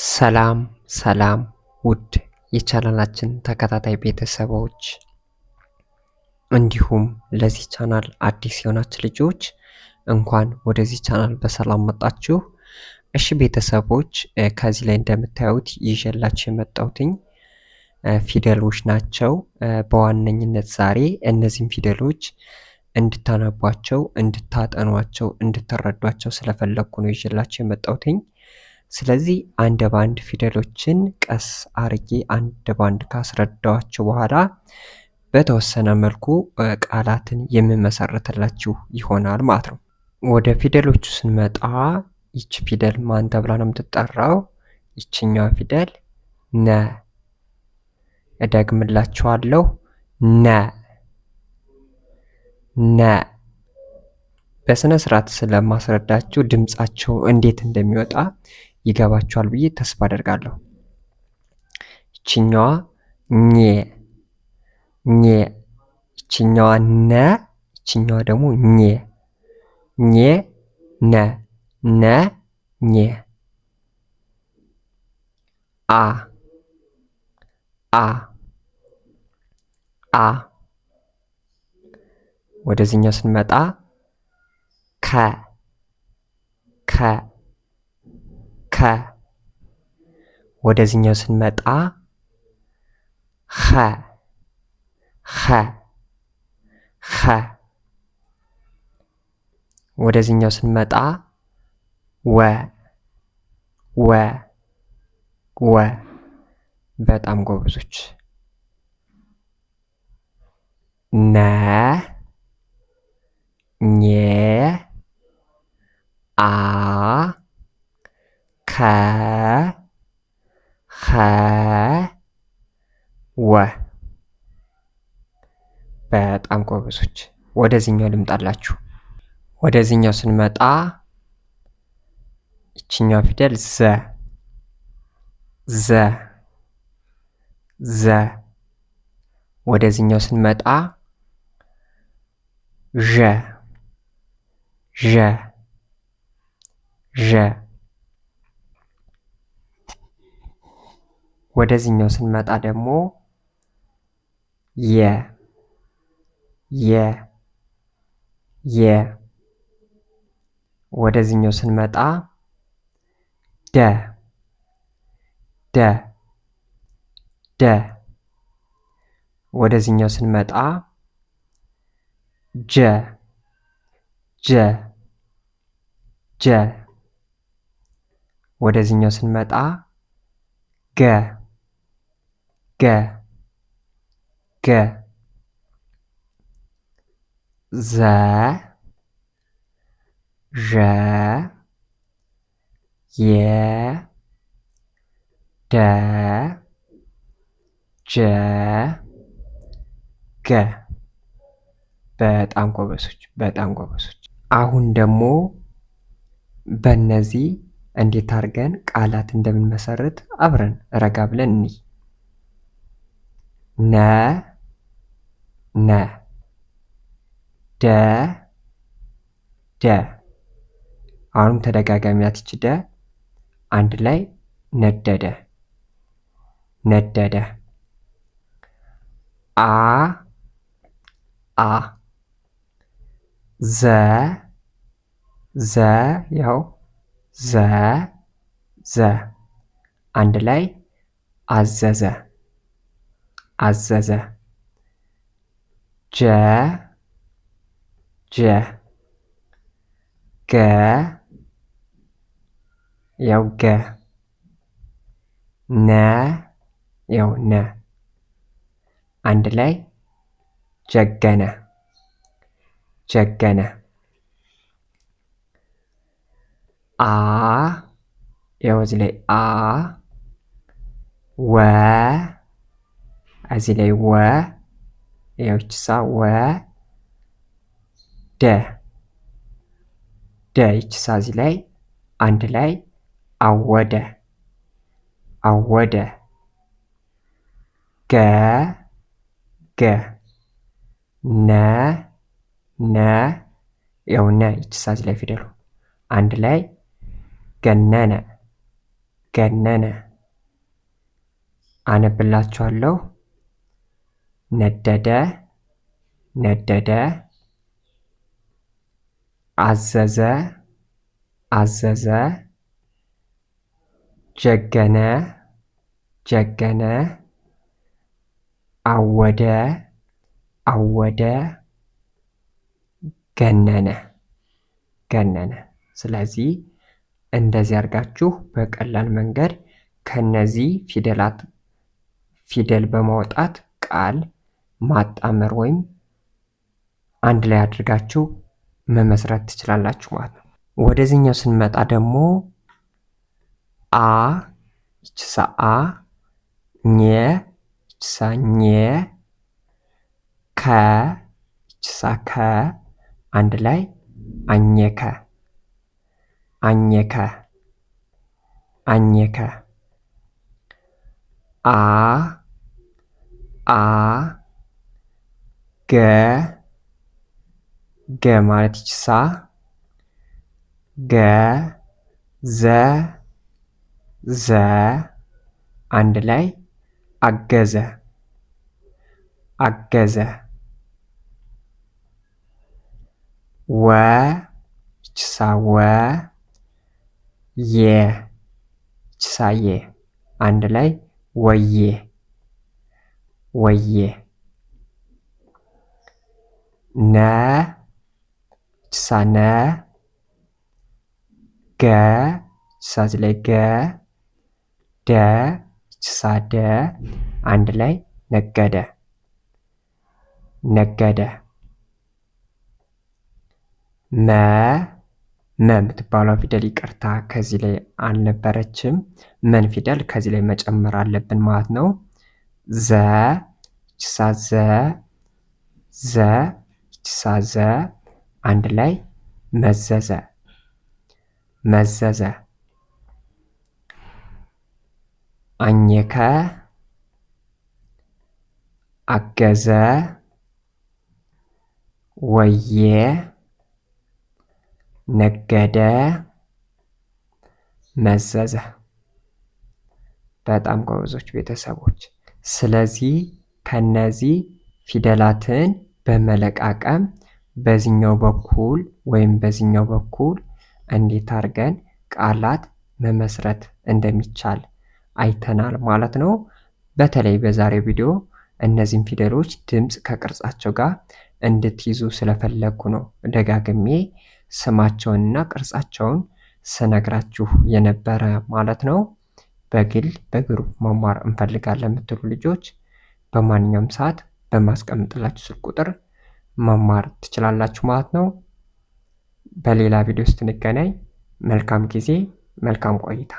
ሰላም ሰላም ውድ የቻናላችን ተከታታይ ቤተሰቦች እንዲሁም ለዚህ ቻናል አዲስ የሆናችሁ ልጆች እንኳን ወደዚህ ቻናል በሰላም መጣችሁ። እሺ ቤተሰቦች፣ ከዚህ ላይ እንደምታዩት ይዤላችሁ የመጣሁትኝ ፊደሎች ናቸው። በዋነኝነት ዛሬ እነዚህን ፊደሎች እንድታነቧቸው፣ እንድታጠኗቸው፣ እንድትረዷቸው ስለፈለግኩ ነው ይዤላችሁ የመጣሁትኝ። ስለዚህ አንድ ባንድ ፊደሎችን ቀስ አርጌ አንድ ባንድ ካስረዳኋችሁ በኋላ በተወሰነ መልኩ ቃላትን የምመሰርትላችሁ ይሆናል ማለት ነው። ወደ ፊደሎቹ ስንመጣ ይች ፊደል ማን ተብላ ነው የምትጠራው? ይችኛዋ ፊደል ነ። እደግምላችኋለሁ፣ ነ ነ። በስነ ስርዓት ስለማስረዳችሁ ድምጻቸው እንዴት እንደሚወጣ ይገባችኋል ብዬ ተስፋ አደርጋለሁ። ይችኛዋ ኘ ኘ፣ ይችኛዋ ነ፣ ይችኛዋ ደግሞ ኘ ኘ ነ ነ ኘ። አ አ አ። ወደዚህኛው ስንመጣ ከ ከ ከ። ወደዚህኛው ስንመጣ ኸ ኸ ኸ። ወደዚህኛው ስንመጣ ወ ወ ወ። በጣም ጎበዞች። ነ ኘ አ ከ ኸ ወ። በጣም ጎበዞች። ወደዚህኛው ልምጣላችሁ። ወደዚህኛው ስንመጣ ይችኛው ፊደል ዘ ዘ ዘ። ወደዚህኛው ስንመጣ ዠ ዠ ዠ። ወደዚህኛው ስንመጣ ደግሞ የ የ የ። ወደዚህኛው ስንመጣ ደ ደ ደ። ወደዚህኛው ስንመጣ ጀ ጀ ጀ። ወደዚህኛው ስንመጣ ገ ገ ገ። ዘ ዠ የ ደ ጀ ገ። በጣም ጎበዞች፣ በጣም ጎበዞች። አሁን ደግሞ በእነዚህ እንዴት አድርገን ቃላት እንደምንመሰርት አብረን ረጋ ብለን እንይ። ነ ነ ደ ደ። አሁንም ተደጋጋሚ ናት ይች ደ። አንድ ላይ ነደደ ነደደ። አ አ ዘ ዘ ያው ዘ ዘ። አንድ ላይ አዘዘ አዘዘ። ጀ ጀ ገ ያው ገ ነ ያው ነ። አንድ ላይ ጀገነ ጀገነ። አ ያው እዚህ ላይ አ ወ እዚህ ላይ ወ ያው ይችሳ ወ ደ ደ ይችሳ እዚህ ላይ አንድ ላይ አወደ አወደ። ገ ገ ነ ነ ያው ነ ይችሳ እዚህ ላይ ፊደሉ አንድ ላይ ገነነ ገነነ። አነብላችኋለሁ። ነደደ፣ ነደደ፣ አዘዘ፣ አዘዘ፣ ጀገነ፣ ጀገነ፣ አወደ፣ አወደ፣ ገነነ፣ ገነነ። ስለዚህ እንደዚህ አድርጋችሁ በቀላል መንገድ ከነዚህ ፊደላት ፊደል በማውጣት ቃል ማጣመር ወይም አንድ ላይ አድርጋችሁ መመስረት ትችላላችሁ ማለት ነው። ወደዚህኛው ስንመጣ ደግሞ አ ይችሳ አ፣ ኘ ይችሳ ኘ፣ ከ ይችሳ ከ፣ አንድ ላይ አኘከ፣ አኘከ፣ አኘከ። አ አ ገ ገ ማለት ይችሳ ገ ዘ ዘ፣ አንድ ላይ አገዘ፣ አገዘ። ወ ይችሳ ወ፣ የ ይችሳ የ፣ አንድ ላይ ወየ፣ ወየ። ነ ይችሳ ነ፣ ገ ይችሳ እዚህ ላይ ገ፣ ደ ይችሳ ደ፣ አንድ ላይ ነገደ፣ ነገደ። መ መ የምትባለው ፊደል ይቅርታ ከዚህ ላይ አልነበረችም። መን ፊደል ከዚህ ላይ መጨመር አለብን ማለት ነው። ዘ ይችሳ ዘ፣ ዘ ይችሳ ዘ፣ አንድ ላይ መዘዘ፣ መዘዘ። አኘከ፣ አገዘ፣ ወየ፣ ነገደ፣ መዘዘ። በጣም ጎበዞች ቤተሰቦች። ስለዚህ ከነዚህ ፊደላትን በመለቃቀም በዚህኛው በኩል ወይም በዚህኛው በኩል እንዴት አድርገን ቃላት መመስረት እንደሚቻል አይተናል ማለት ነው። በተለይ በዛሬው ቪዲዮ እነዚህን ፊደሎች ድምፅ ከቅርጻቸው ጋር እንድትይዙ ስለፈለግኩ ነው ደጋግሜ ስማቸውንና ቅርጻቸውን ስነግራችሁ የነበረ ማለት ነው። በግል በ group መማር እንፈልጋለን የምትሉ ልጆች በማንኛውም ሰዓት በማስቀምጥላችሁ ስልክ ቁጥር መማር ትችላላችሁ ማለት ነው። በሌላ ቪዲዮ እስክንገናኝ መልካም ጊዜ፣ መልካም ቆይታ።